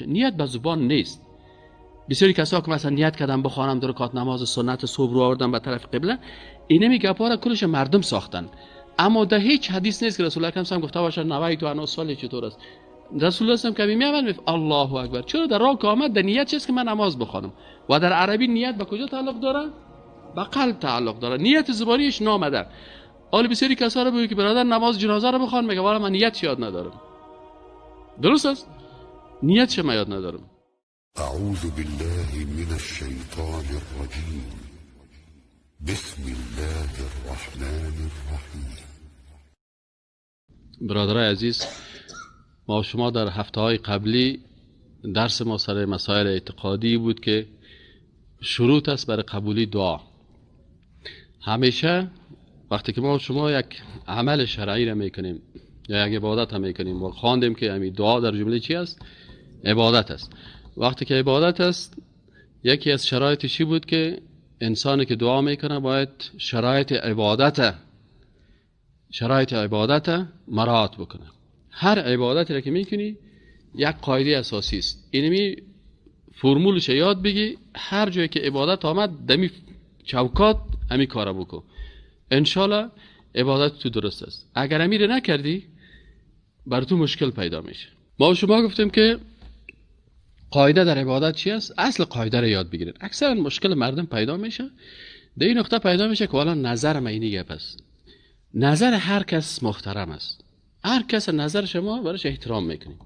نیت به زبان نیست. بسیاری کسا که مثلا نیت کردن بخوانم دو رکعت نماز سنت صبح رو آوردن به طرف قبله، اینمی گپا را کلش مردم ساختن. اما در هیچ حدیث نیست که رسول اکرم صلی گفته باشه نویت و انا صلی چطور است. رسول الله که میامد میگفت الله اکبر. چرا در راه که آمد در نیت چیست که من نماز بخوانم؟ و در عربی نیت به کجا تعلق داره؟ به قلب تعلق داره. نیت زبانیش نامده. حالا بسیاری کسا رو بگی که برادر نماز جنازه رو بخوان، میگه والا من نیت یاد ندارم. درست است؟ نیت چه یاد ندارم. اعوذ بالله من الشیطان الرجیم. بسم الله الرحمن الرحیم. برادرای عزیز، ما شما در هفته های قبلی درس ما سر مسائل اعتقادی بود که شروط است برای قبولی دعا. همیشه وقتی که ما شما یک عمل شرعی را میکنیم یا یک عبادت هم میکنیم و خواندیم که همین دعا در جمله چی است؟ عبادت است. وقتی که عبادت است، یکی از شرایط چی بود که انسانی که دعا میکنه باید شرایط عبادت مراعات بکنه. هر عبادتی را که میکنی یک قاعده اساسی است، اینمی فرمولش یاد بگی. هر جایی که عبادت آمد دمی چوکات همی کارا بکن، انشالله عبادت تو درست است. اگر امیر نکردی بر تو مشکل پیدا میشه. ما شما گفتیم که قاعده در عبادت چی است؟ اصل قاعده را یاد بگیرید. اکثرا مشکل مردم پیدا میشه در این نقطه پیدا میشه که والا نظر ما اینی گپ است. نظر هر کس محترم است، هر کس نظر شما براش احترام میکنیم،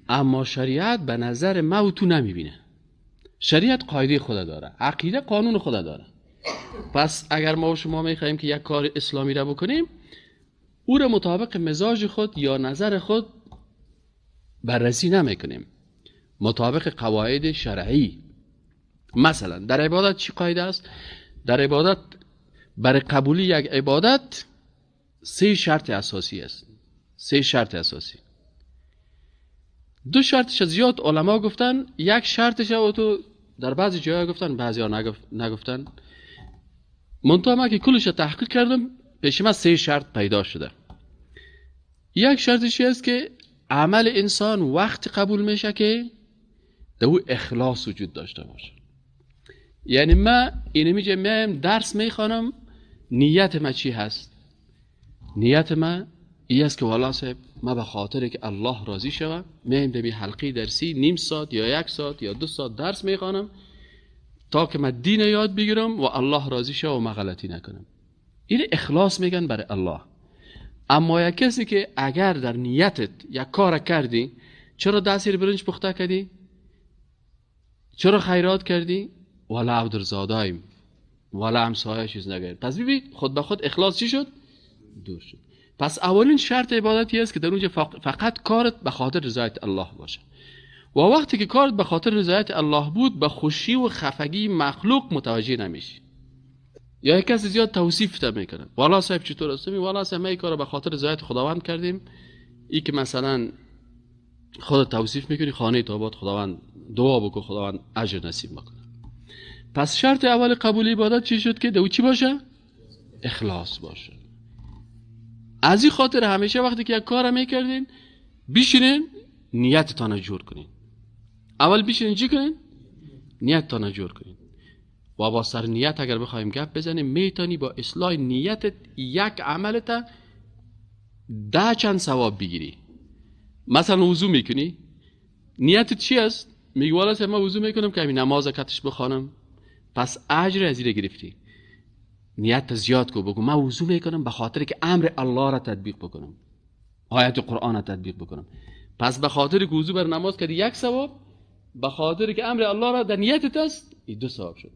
اما شریعت به نظر ما و تو نمیبینه. شریعت قاعده خود داره، عقیده قانون خود داره. پس اگر ما و شما میخواهیم که یک کار اسلامی را بکنیم، او را مطابق مزاج خود یا نظر خود بررسی نمیکنیم، مطابق قواعد شرعی. مثلا در عبادت چی قاعده است؟ در عبادت برای قبولی یک عبادت سه شرط اساسی است. سه شرط اساسی. دو شرطش زیاد علما گفتن، یک شرطش رو تو در بعضی جاها گفتن، بعضی ها نگفتن. منتها من که کلش تحقیق کردم پیش من سه شرط پیدا شده. یک شرطش است که عمل انسان وقت قبول میشه که در او اخلاص وجود داشته باشه. یعنی من اینو میایم درس میخوانم، نیت من چی هست؟ نیت من ای است که والا صاحب ما به خاطر که الله راضی شوم میایم در حلقه درسی نیم ساعت یا یک ساعت یا دو ساعت درس میخوانم تا که من دین یاد بگیرم و الله راضی شه و من غلطی نکنم. این اخلاص میگن برای الله. اما یک کسی که اگر در نیتت یک کار کردی، چرا دستیر برنج پخته کردی؟ چرا خیرات کردی؟ والا عبدالزاده‌ایم، والا همسایه چیز نگه. پس ببین خود به خود اخلاص چی شد؟ دور شد. پس اولین شرط عبادتی است که در اونجا فقط کارت به خاطر رضایت الله باشه. و وقتی که کارت به خاطر رضایت الله بود، به خوشی و خفگی مخلوق متوجه نمیشی. یا یک کسی زیاد توصیف تا میکنه، والا صاحب چطور است؟ والا صاحب ما این کارو به خاطر رضایت خداوند کردیم. ای که مثلا خود توصیف میکنی، خانه توبات خداوند دعا بکن خداوند اجر نصیب بکنه. پس شرط اول قبول عبادت چی شد؟ که دو چی باشه؟ اخلاص باشه. از این خاطر همیشه وقتی که یک کار میکردین بشینین نیتتان جور کنین. اول بشینین چی کنین؟ نیتتان جور کنین. و با سر نیت اگر بخوایم گپ بزنیم، میتونی با اصلاح نیتت یک عملت 10 چند ثواب بگیری. مثلا وضو میکنی، نیتت چی است؟ میگی والا من وضو میکنم که همین نماز کتش بخوانم. پس اجر از این گرفتی. نیت زیاد کو، بگو من وضو میکنم به خاطر که امر الله را تطبیق بکنم، آیت قرآن را تطبیق بکنم. پس به خاطر که وضو بر نماز کردی یک ثواب، به خاطر که امر الله را در نیتت است این 2 ثواب شد.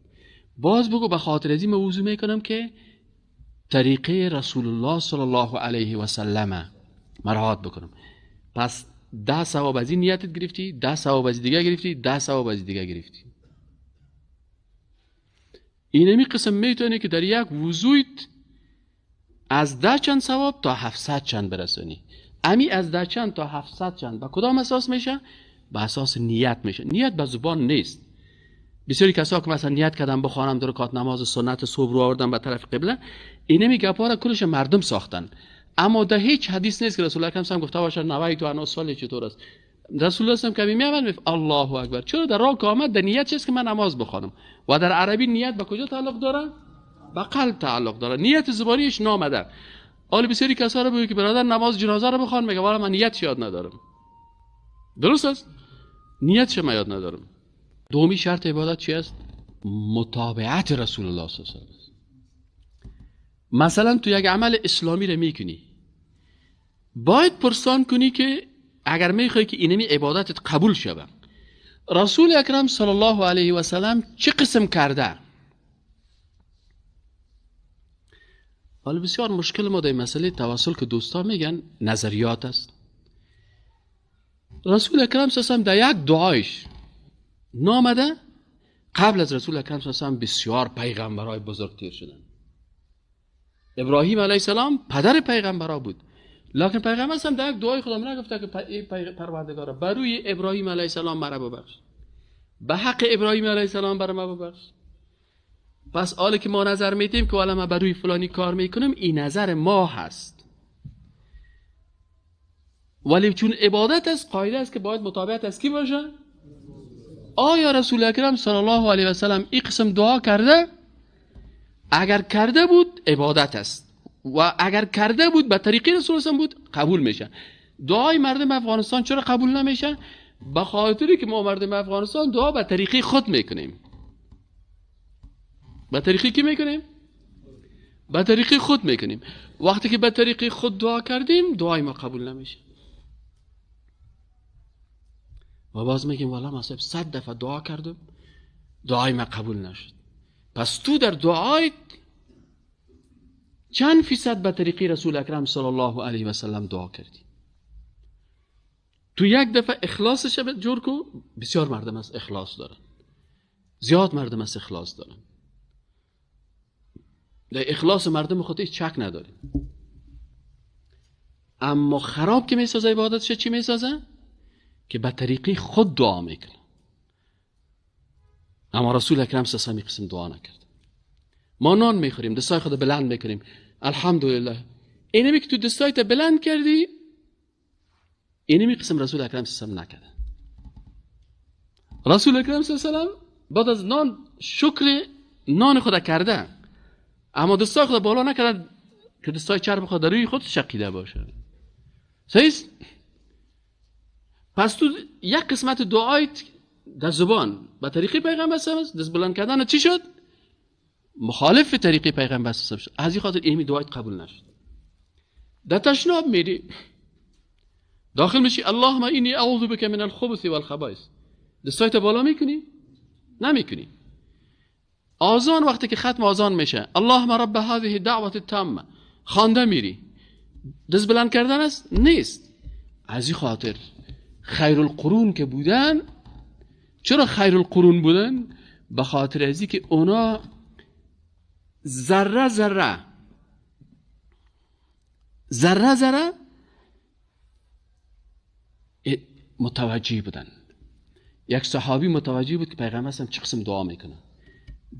باز بگو به خاطر از این من وضو میکنم که طریقه رسول الله صلی الله علیه و سلم مراعات بکنم. پس 10 ثواب از این نیتت گرفتی، 10 ثواب از دیگه گرفتی، 10 ثواب از دیگه گرفتی. اینمی قسم میتونه که در یک وضویت از 10 چند ثواب تا 700 چند برسونی. امی از 10 چند تا 700 چند به کدام اساس میشه؟ به اساس نیت میشه. نیت به زبان نیست. بسیاری کسا که مثلا نیت کردن بخوانم دو رکعت نماز سنت صبح رو آوردن به طرف قبله، اینمی گپا را کلش مردم ساختن. اما در هیچ حدیث نیست که رسول اکرم صلی گفته باشه نویت و انا صلی چطور است. رسول الله صلی الله علیه و آله الله اکبر. چرا در راه که آمد در نیت چیست که من نماز بخوانم؟ و در عربی نیت به کجا تعلق داره؟ به قلب تعلق داره. نیت زبانیش نامده. حالا بسیاری کسا رو بگو که برادر نماز جنازه رو بخوان، میگه والا من نیت یاد ندارم. درست است؟ نیت شما یاد ندارم. دومی شرط عبادت چی است؟ متابعت رسول الله صلی الله علیه و آله. مثلا تو یک عمل اسلامی رو میکنی، باید پرسان کنی که اگر میخوای که اینمی عبادتت قبول شود، رسول اکرم صلی الله علیه و سلم چه قسم کرده؟ حالا بسیار مشکل ما در مسئله توسل که دوستا میگن نظریات است. رسول اکرم صلی الله علیه و سلم در یک دعایش نامده. قبل از رسول اکرم صلی الله علیه و سلم بسیار پیغمبرای بزرگ تیر شدن. ابراهیم علیه السلام پدر پیغمبرا بود، لکن پیغمبر هم در یک دعای خدا نگفته که ای پروردگارا بروی ابراهیم علیه السلام مرا ببخش، به حق ابراهیم علیه السلام برای ما ببخش. پس حالا که ما نظر میدیم که والا ما بروی فلانی کار میکنم، این نظر ما هست، ولی چون عبادت است، قاعده است که باید مطابقت از کی باشه؟ آیا رسول اکرم صلی الله علیه و سلم این قسم دعا کرده؟ اگر کرده بود عبادت است، و اگر کرده بود به طریقی رسول الله بود قبول میشه. دعای مردم افغانستان چرا قبول نمیشه؟ به خاطری که ما مردم افغانستان دعا به طریقی خود میکنیم. به طریقی کی میکنیم؟ به طریقی خود میکنیم. وقتی که به طریقی خود دعا کردیم، دعای ما قبول نمیشه. و باز میگیم والا ما 100 دفعه دعا کردم، دعای ما قبول نشد. پس تو در دعایت چند فیصد به طریقی رسول اکرم صلی الله علیه و سلم دعا کردی؟ تو یک دفعه اخلاصش جور کو. بسیار مردم از اخلاص دارن، زیاد مردم از اخلاص دارن. در اخلاص مردم خود هیچ شک نداریم، اما خراب که میسازه عبادتش چی میسازه؟ که به طریقی خود دعا میکنه. اما رسول اکرم صلی الله علیه و سلم قسم دعا نکرد. ما نان میخوریم، دستای خود بلند میکنیم، الحمدلله. اینمی که تو دستایت بلند کردی، اینمی قسم رسول اکرم صلی الله علیه و سلم نکرد. رسول اکرم صلی الله علیه و سلم بعد از نان شکر نان خود کرده، اما دستای خود بالا نکرد که دستای چرب خود در روی خود شقیده باشه. صحیح؟ پس تو یک قسمت دعایت در زبان به طریقی پیغمبر صلی الله علیه و سلم، دست بلند کردن چی شد؟ مخالف طریقی پیغمبر صلی الله علیه و سلم شد. از این خاطر اینمی دعایت قبول نشد. در تشناب میری، داخل میشی، اللهم اینی اعوذ بک من الخبث والخبائث، دستایت بالا میکنی؟ نمیکنی. آذان وقتی که ختم آذان میشه، اللهم رب هذه الدعوه التامه، خوانده میری، دست بلند کردن است؟ نیست. از این خاطر خیر القرون که بودن، چرا خیر القرون بودن؟ به خاطر ازی که اونا ذره ذره ذره ذره متوجه بودن. یک صحابی متوجه بود که پیغمبر چه قسم دعا میکنه،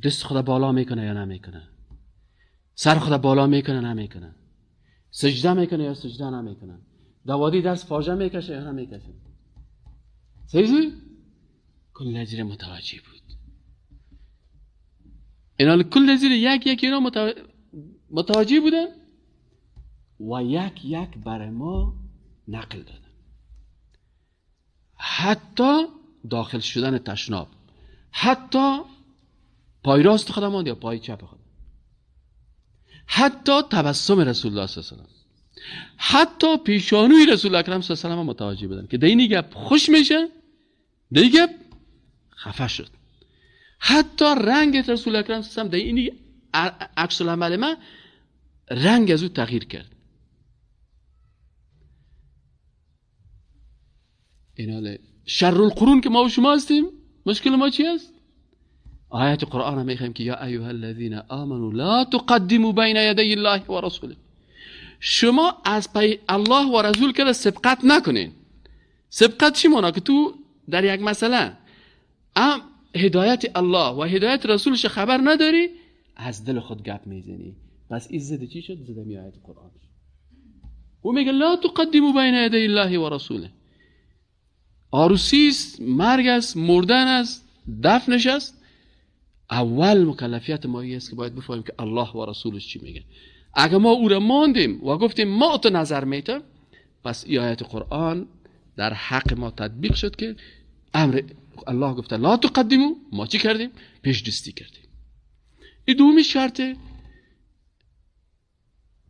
دست خدا بالا میکنه یا نمیکنه، سر خدا بالا میکنه نمیکنه، سجده میکنه یا سجده نمیکنه، دوادی دست فاجعه میکشه یا نمیکشه. صحیح؟ کل زیر متوجه بود. اینا کل زیر یک یک اینا متوجه بودن و یک یک برای ما نقل دادن، حتی داخل شدن تشناب، حتی پای راست خودمان یا پای چپ خودمان، حتی تبسم رسول الله صلی الله علیه و سلم، حتی پیشانوی رسول اکرم صلی الله علیه و سلم متوجه بودن که دینی گپ خوش میشه، دی گپ خفه شد. حتی رنگ رسول اکرم صلی الله علیه و سلم دینی عکس العمل ما رنگ از او تغییر کرد. ایناله شر القرون که ما و شما هستیم، مشکل ما چی است؟ آیات قرآن هم میخوایم که یا ایها الذین آمنوا لا تقدموا بین یدی الله و رسوله، شما از پی الله و رسول که سبقت نکنین. سبقت چی مانا؟ که تو در یک مسئله ام هدایت الله و هدایت رسولش خبر نداری، از دل خود گپ میزنی. پس این زده چی شد؟ زده می آیت قرآن شد. او میگه لا تقدموا بین یدی الله و رسوله. عروسی است، مرگ است، مردن است، دفنش است. اول مکلفیت ما است که باید بفهمیم که الله و رسولش چی میگه. اگر ما او را ماندیم و گفتیم ما تو نظر میتم، پس ای آیت قرآن در حق ما تطبیق شد که امر الله گفته لا تقدمو، ما چی کردیم؟ پیش دستی کردیم. این دومی شرط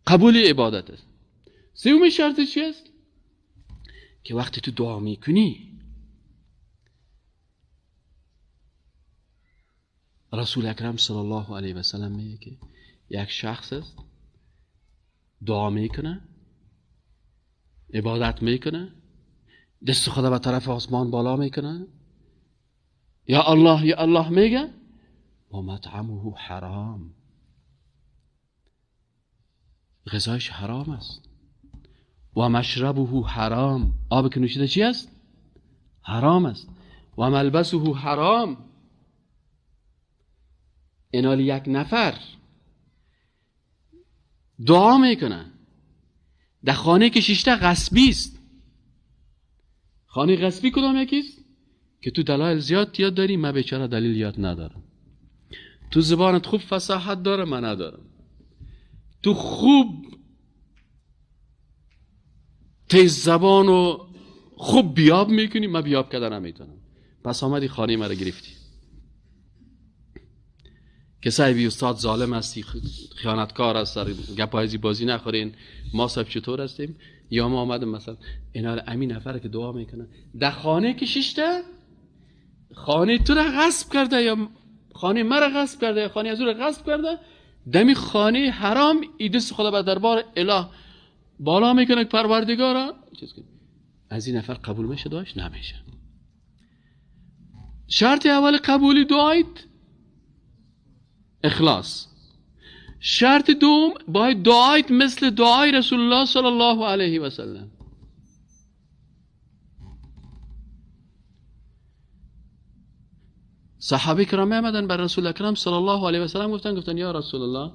قبول عبادت است. سومی شرط چی است؟ که وقتی تو دعا میکنی رسول اکرم صلی الله علیه و سلم میگه که یک شخص است دعا میکنه، عبادت میکنه، دست خدا به طرف آسمان بالا میکنه، یا الله یا الله میگه، و مطعمه حرام، غذایش حرام است، و مشربه حرام، آب که نوشیده چی است؟ حرام است، و ملبسه حرام. اینال یک نفر دعا میکنه در خانه که شیشته غصبی است. خانه غصبی کدام یکیست؟ که تو دلایل زیاد یاد داری، من بیچاره دلیل یاد ندارم. تو زبانت خوب فصاحت داره، من ندارم. تو خوب تیز زبان و خوب بیاب میکنی، من بیاب کردن نمیتونم. پس آمدی خانه مرا گرفتی که صاحبی استاد ظالم هستی، خیانتکار هست، گپایزی بازی نخورین، ما صاحب چطور هستیم؟ یا ما آمدم مثلا اینا امین نفر که دعا میکنه در خانه که شیشته، خانه تو را غصب کرده یا خانه مرا غصب کرده یا خانه از او را غصب کرده، دمی خانه حرام ای دست خدا به دربار اله بالا میکنه پروردگارا چیز کنه. از این نفر قبول میشه دعاش؟ نمیشه. شرط اول قبولی دعایت اخلاص. شرط دوم باید دعایت مثل دعای رسول الله صلی الله علیه و سلم. صحابه کرام آمدن بر رسول اکرم صلی الله علیه و سلم گفتن یا رسول الله،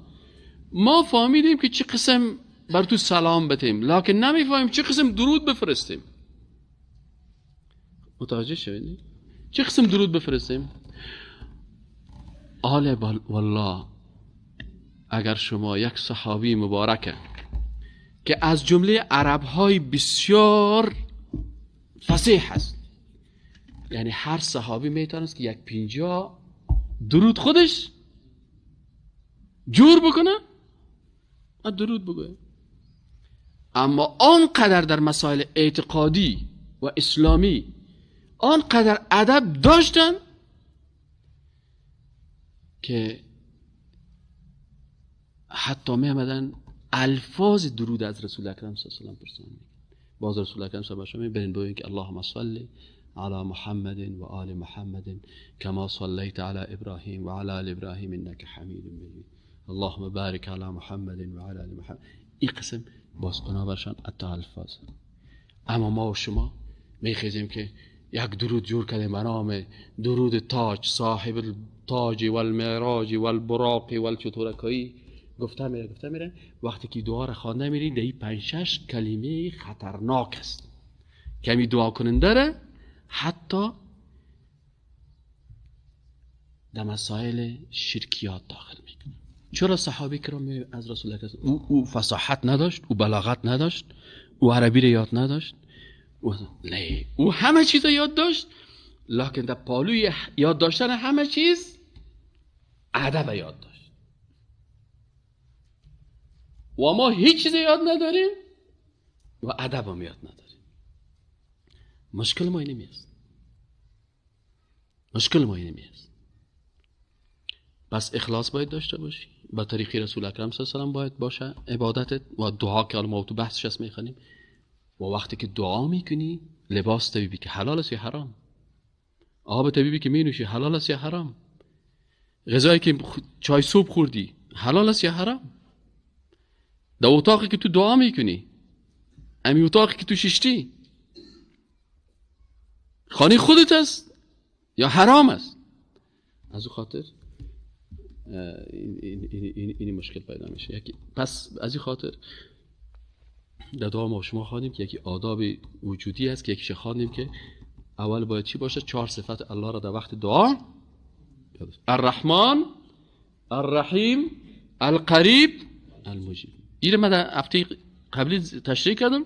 ما فهمیدیم که چه قسم بر تو سلام بتیم، لکن نمیفهمیم چه قسم درود بفرستیم. متوجه شدید؟ چه قسم درود بفرستیم؟ آل والله اگر شما یک صحابی مبارکه که از جمله عربهای بسیار فصیح است، یعنی هر صحابی میتونست که یک 50 درود خودش جور بکنه و درود بگوه، اما آنقدر در مسائل اعتقادی و اسلامی آنقدر ادب داشتن که حتی می آمدن الفاظ درود از رسول اکرم صلی الله علیه و سلم پرسان. باز رسول اکرم صلی الله علیه و سلم برین بگوین که اللهم صل على محمد و آل محمد كما صلیت على ابراهیم و علی آل ابراهیم انك حمید مجید اللهم بارک علی محمد و علی آل محمد. این قسم باز اونا برشان حتی الفاظ. اما ما و شما میخیزیم که یک درود جور کردیم به نام درود تاج، صاحب التاج والمعراج والبراق والچطورکایی، گفته میره. وقتی که دعا را خوانده میری در این 5-6 کلمه خطرناک است کمی دعا کننده را حتی در مسائل شرکیات داخل میکنه. چرا صحابه کرام از رسول الله او فصاحت نداشت، او بلاغت نداشت، او عربی را یاد نداشت، نه او همه چیز را یاد داشت، لکن در پالوی یاد داشتن همه چیز ادب یاد داشت. و ما هیچ چیز یاد نداریم و ادب هم یاد نداریم. مشکل ما اینمی است. مشکل ما اینمی است. پس اخلاص باید داشته باشی، با طریق رسول اکرم صلی الله علیه و سلم باید باشه عبادتت و دعا که ما تو بحثش هست میخوانیم. و وقتی که دعا میکنی لباس طبیبی که حلال است یا حرام، آب طبیبی که مینوشی حلال است یا حرام، غذایی که چای صبح خوردی حلال است یا حرام، در اتاقی که تو دعا میکنی، امی اتاقی که تو ششتی خانه خودت است یا حرام است. از او خاطر این مشکل پیدا میشه. پس از این خاطر در دعا ما شما خواندیم که یکی آداب وجودی است که یکیش خواندیم که اول باید چی باشه؟ 4 صفت الله را در وقت دعا: الرحمن، الرحیم، القریب، المجیب. این من در هفته قبلی تشریح کردم،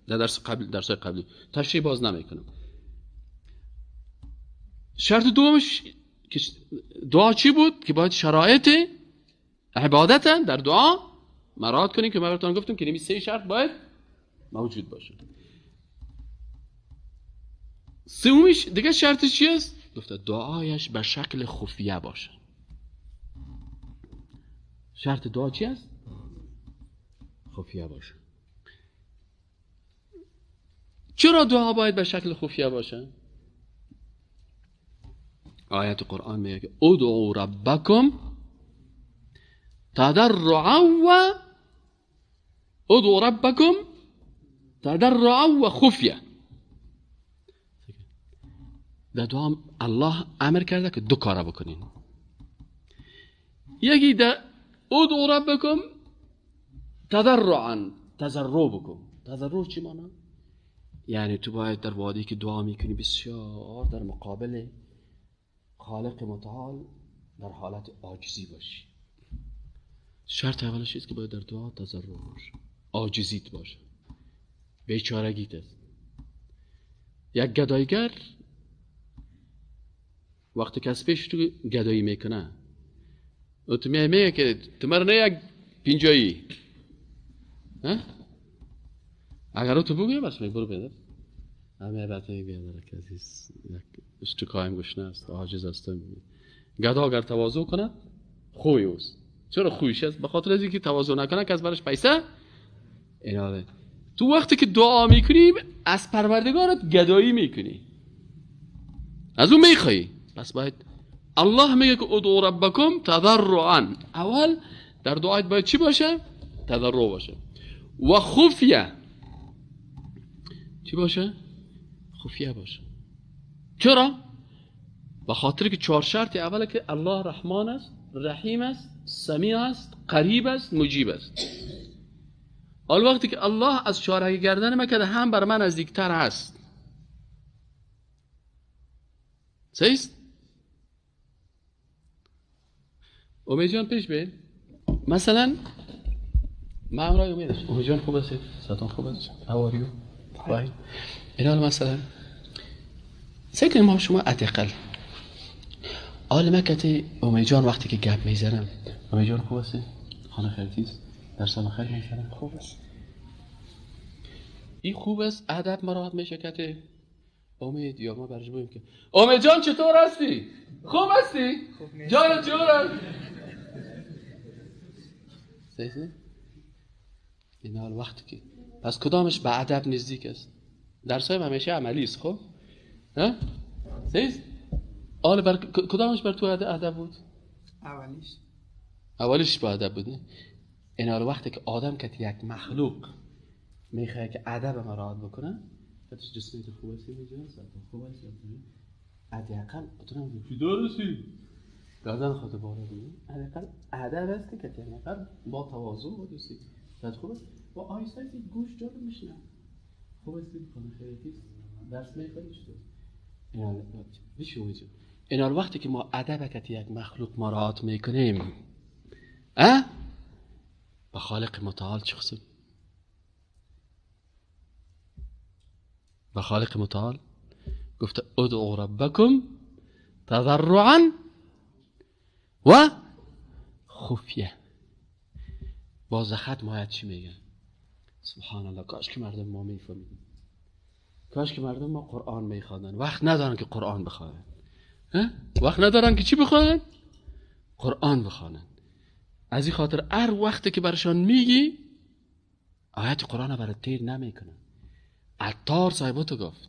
در درس قبلی تشریح باز نمیکنم. شرط دومش که دعا چی بود؟ که باید شرایط عبادت در دعا مراعات کنیم که من براتون گفتم که 3 شرط باید موجود باشه. سومیش دیگه شرطش چی است؟ گفته دعایش به شکل خفیه باشه. شرط دعا چی است؟ خفیه باشه. چرا دعا باید به شکل خفیه باشه؟ آیت قرآن میگه که ادعوا ربکم تضرعا و ادعوا ربکم تضرعا و خفیه. در دعا الله امر کرده که 2 کار بکنین. یکی در ادعوا ربکم تضرعا، تضرع بکن. تضرع چی معنی؟ یعنی تو باید در وادی که دعا میکنی بسیار در مقابل خالق متعال در حالت عاجزی باشی. شرط اولش است که باید در دعا تضرع باشه، عاجزیت باشه، بیچارگیت است. یک گدایگر وقتی کس پیش تو گدایی میکنه و تو میگه که تو مرا نه یک پینجایی، اگر تو بگوی بس می برو بیادر همه بعد بیادر که عزیز یک اشتکایم گشنه است، عاجز است. گدا اگر تواضع کنه خوی اوست. چرا خویش است؟ به خاطر از اینکه تواضع نکنه که از برش پیسه ایناده. تو وقتی که دعا میکنی از پروردگارت گدایی میکنی، از اون میخوایی. پس باید الله میگه که ادعوا ربکم تضرعا. اول در دعایت باید چی باشه؟ تضرع باشه. و خفیه چی باشه؟ خفیه باشه. چرا؟ به خاطر که 4 شرط اوله که الله رحمان است، رحیم است، سمیع است، قریب است، مجیب است. حال وقتی که الله از چارک گردن ما که هم بر من نزدیکتر هست، صحیح است؟ امید جان پیش بین. مثلا من امرای امید است. امید جان خوب است؟ ساتون خوب است؟ How are you? Fine. اینا مثلا سکن ما شما حداقل عالمه کتی امید جان وقتی که گپ میزنم، امید جان خوب است؟ خانه خیرتی است؟ درس خیر میزنم؟ خوب است. این خوب است، ادب مراعات میشه کتی امید. یا ما برش بگیم که امید جان چطور هستی؟ خوب هستی؟ جان چطور هستی؟ صحیح؟ این حال وقتی که پس کدامش به ادب نزدیک است؟ درسای همیشه عملی است. خب ها؟ صحیح؟ آل بر کدامش بر تو ادب بود؟ اولیش. اولیش با ادب بود نه؟ این حال وقتی که آدم که یک مخلوق میخواد که ادب مراعات بکنه، کتش جسمیت خوب است، میجان ساعت خوب است، حداقل اتونم چی درستی؟ گردن خود بالا بگیر. حداقل ادب است که کتی نفر با تواضع و دوستی ساعت خوب است و آیسته آیسته گوش جالب میشنم. خوب است، خانه خیریتی است، درس میخوانی چطور؟ این حال وقتی که ما ادب کتی یک مخلوق مراعات میکنیم، به خالق متعال چی خصوص؟ به خالق متعال گفته ادعوا ربکم تضرعا و خفیه. باز ختم آیت چی میگه؟ سبحان الله، کاش که مردم ما میفهمیدن، کاش که مردم ما قرآن میخوادن. وقت ندارن که قرآن بخوانن، وقت ندارن که چی بخوانن؟ قرآن بخوانن. از این خاطر هر وقتی که برشان میگی آیت قرآن برای تیر نمیکنن. عطار صاحب تو گفت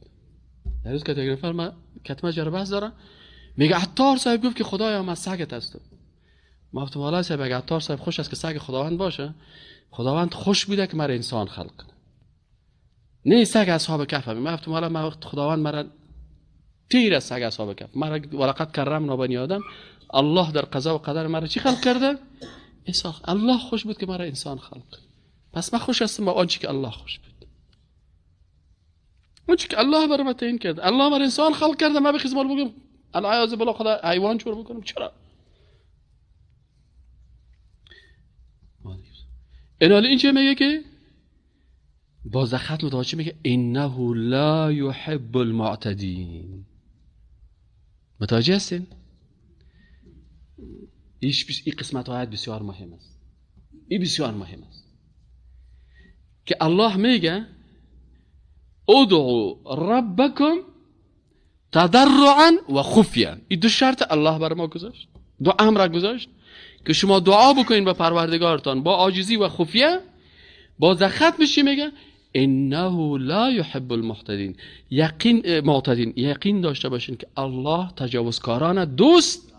در روز که یک نفر من کتمه جربه دارم، میگه عطار صاحب گفت که خدایا من سگت هستم. ما گفتم والا صاحب اگه عطار صاحب خوش است که سگ خداوند باشه، خداوند خوش بوده که مرا انسان خلق کنه، نه سگ اصحاب کهف. ما گفتم والا من خداوند مرا تیر از سگ اصحاب کهف، مرا ولقد کرمنا بنی آدم، الله در قضا و قدر مرا چی خلق کرده؟ انسان. الله خوش بود که مرا انسان خلق کنه، پس من خوش هستم با آنچه که الله خوش بود. اون چی که الله برای من تعیین کرد، الله بر انسان خلق کرده، من بخیزم مال بگم العیاذ بالله خدا حیوان جور بکنم؟ چرا؟ این اینجا میگه که باز ختم متوجه میگه انه لا يحب المعتدین. متوجه هستین؟ این قسمت آیت بسیار مهم است. این بسیار مهم است که الله میگه ادعوا ربکم تضرعا و خفیا. این دو شرط الله بر ما گذاشت، دو امر گذاشت که شما دعا بکنین به پروردگارتان با عاجزی و خفیه. باز ختمش میگه انه لا يحب المعتدین. یقین معتدین، یقین داشته باشین که الله تجاوزکاران دوست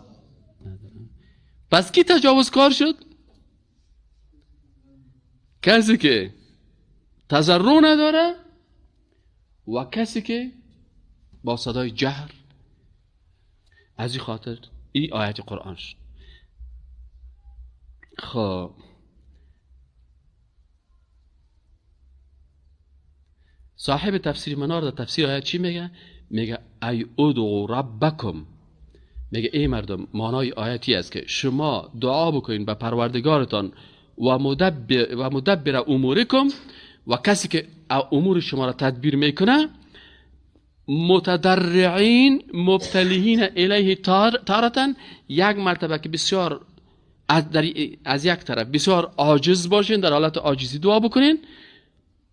نداره. پس کی تجاوزکار شد؟ کسی که تضرع نداره و کسی که با صدای جهر. از این خاطر این آیت قرآن شد. خب صاحب تفسیر منار در تفسیر آیت چی میگه؟ میگه ای ادعوا ربکم. میگه ای مردم، معنای آیتی است که شما دعا بکنین به پروردگارتان و مدبر امورکم، و کسی که امور شما را تدبیر میکنه، متضرعین مبتلهین الیه تارتن، یک مرتبه که بسیار از یک طرف بسیار عاجز باشین، در حالت عاجزی دعا بکنین،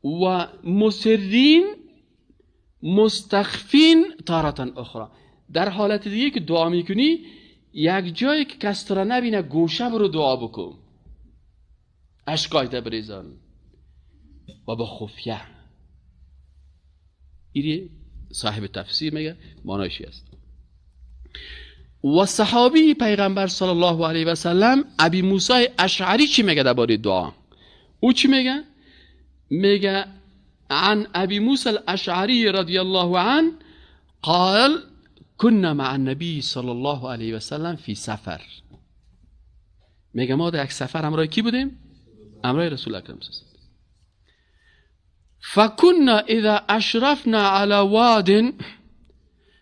و مصرین مستخفین تارتن اخرى، در حالت دیگه که دعا میکنی یک جایی که کس تو را نبینه گوشه برو دعا بکن، اشکایت بریزان و با خفیه. ایری صاحب تفسیر میگه معنایش است. و صحابی پیغمبر صلی الله علیه و سلم ابی موسی اشعری چی میگه درباره دعا؟ او چی میگه؟ میگه عن ابی موسی الاشعری رضی الله عنه قال كنا مع النبي صلی الله علیه و سلم فی سفر. میگه ما در یک سفر همراه کی بودیم؟ همراه رسول اکرم صلی الله علیه و سلم. فكنا اذا اشرفنا على واد،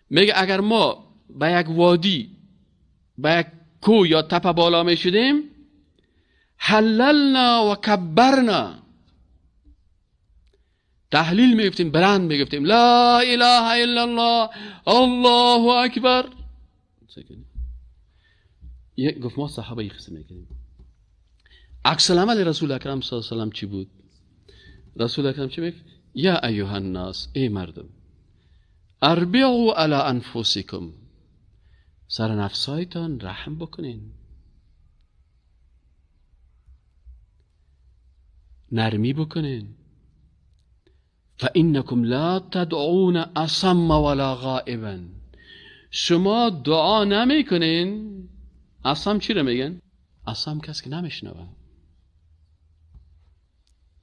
میگه اگر ما به یک وادی، به یک کو یا تپه بالا می شدیم، حللنا و کبرنا، تحلیل می گفتیم، بلند می گفتیم لا اله الا الله الله اکبر. گفت ما صحابه قسم میکنیم. عکس العمل رسول اکرم صلی الله علیه و سلم چی بود؟ رسول اکرم چی میگفت؟ یا ایها الناس، ای مردم، اربعوا علی انفسکم، سر نفسایتان رحم بکنین، نرمی بکنین، فانکم لا تدعون اصم ولا غائبا، شما دعا نمیکنین. اصم چی رو میگن؟ اصم کسی که نمیشنوه.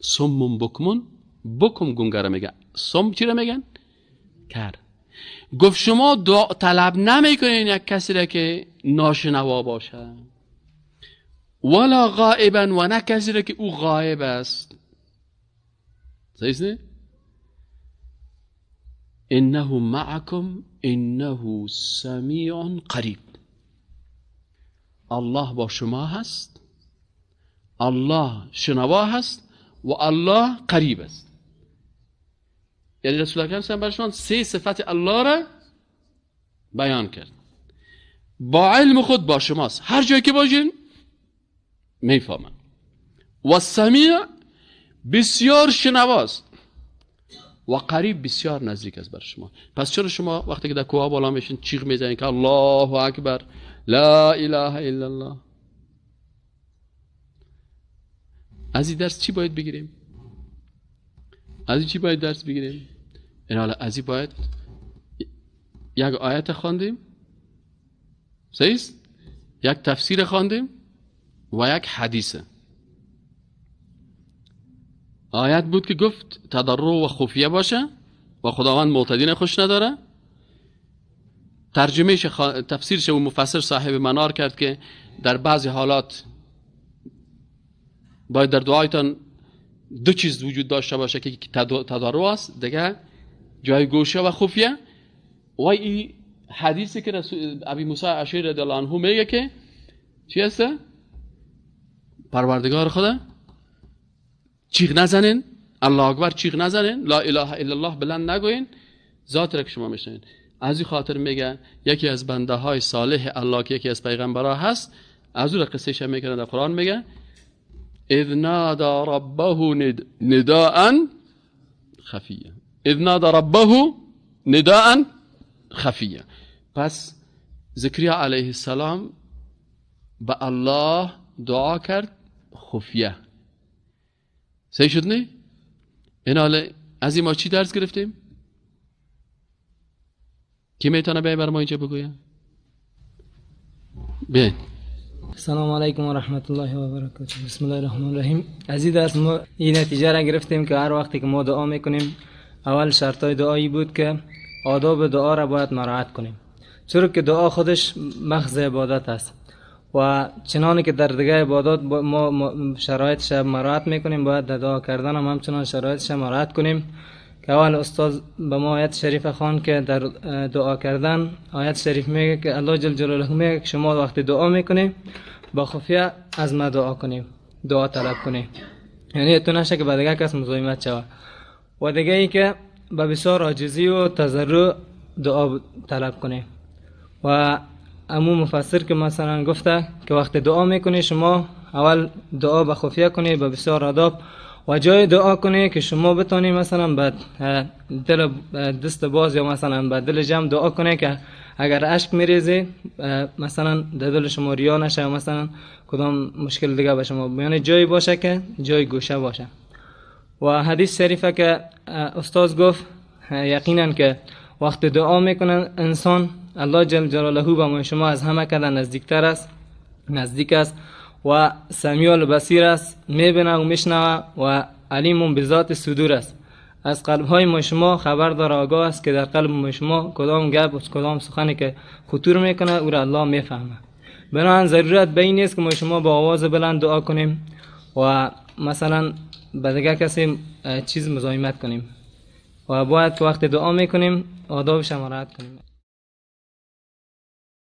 سمم بکمون، بکم گونگره میگن. سم چی رو میگن؟ کر. گفت شما دعا طلب نمیکنین یک کسی را که ناشنوا باشه، ولا غائبا، و نه کسی را که او غایب است. صحیح نه؟ انه معکم انه سمیع قریب. الله با شما هست، الله شنوا هست و الله قریب است. یعنی رسول اکرم صلی الله علیه و آله سه صفت الله را بیان کرد. با علم خود با شماست، هر جایی که باشین میفهمن. و سمیع بسیار شنواست و قریب بسیار نزدیک است بر شما. پس چرا شما وقتی که در کوه بالا میشین چیغ میزنین که الله اکبر لا اله الا الله؟ از این درس چی باید بگیریم؟ از این چی باید درس بگیریم؟ این حالا از این باید یک آیت خواندیم، صحیح است؟ یک تفسیر خواندیم و یک حدیث. آیت بود که گفت تضرع و خفیه باشه و خداوند معتدین خوش نداره. ترجمهش تفسیرش و مفسر صاحب منار کرد که در بعضی حالات باید در دعایتان دو چیز وجود داشته باشه که تضرع است، دیگه جای گوشه و خفیه. و این حدیثی که رسول ابی موسی اشعری رضی الله عنه میگه که چی هست؟ پروردگار خدا چیغ نزنین، الله اکبر چیغ نزنین، لا اله الا الله بلند نگوین، ذات را که شما میشنین. از این خاطر میگه یکی از بنده های صالح الله که یکی از پیغمبرها هست، از او قصه ش میکنه در قرآن، میگه اذ نادى ربه نداء خفیا، اذ نادى ربه نداء خفیا. پس زکریا علیه السلام به الله دعا کرد خفیه. صحیح شد نه؟ این حالا از این ما چی درس گرفتیم؟ کی میتونه بیای بر ما اینجا بگویم؟ بیاین. السلام علیکم و رحمت الله و برکاته. بسم الله الرحمن الرحیم. از این درس ما این نتیجه را گرفتیم که هر وقتی که ما دعا میکنیم، اول شرطای دعایی بود که آداب دعا را باید مراعات کنیم، چرا که دعا خودش مخز عبادت است و چنانی که در دیگه عبادات ما شرایطش مراعات میکنیم، باید در دعا کردن هم همچنان شرایطش مراعات کنیم. که اول استاد به ما آیت شریف خوان که در دعا کردن آیت شریف میگه که الله جل جلاله میگه که شما وقتی دعا میکنی با خفیه از ما دعا کنیم، دعا طلب کنیم، یعنی تو نشه که به دیگه کس مزاحمت شود. و دیگه ای که با بسیار عاجزی و تضرع دعا طلب کنیم. و امو مفسر که مثلا گفته که وقتی دعا میکنی شما اول دعا به خفیه کنی با بسیار آداب و جای دعا کنی که شما بتونی مثلا به دل دست باز یا مثلا به دل جمع دعا کنی که اگر اشک میریزی مثلا در دل شما ریا نشه یا مثلا کدام مشکل دیگه به شما، یعنی جایی باشه که جای گوشه باشه. و حدیث شریفه که استاد گفت یقینا که وقت دعا میکنن انسان الله جل جلاله به ما شما از همه کده نزدیکتر است، نزدیک است و سمیع البصیر است، میبینه و میشنوه و علیم بذات صدور است. از قلب های ما شما خبر داره، آگاه است که در قلب ما شما کدام گپ و کدام سخنی که خطور میکنه او را الله میفهمه. بنابراین ضرورت به این نیست که ما شما با آواز بلند دعا کنیم و مثلا به دیگه کسی چیز مزاحمت کنیم و باید که وقت دعا میکنیم آدابش مراعات کنیم.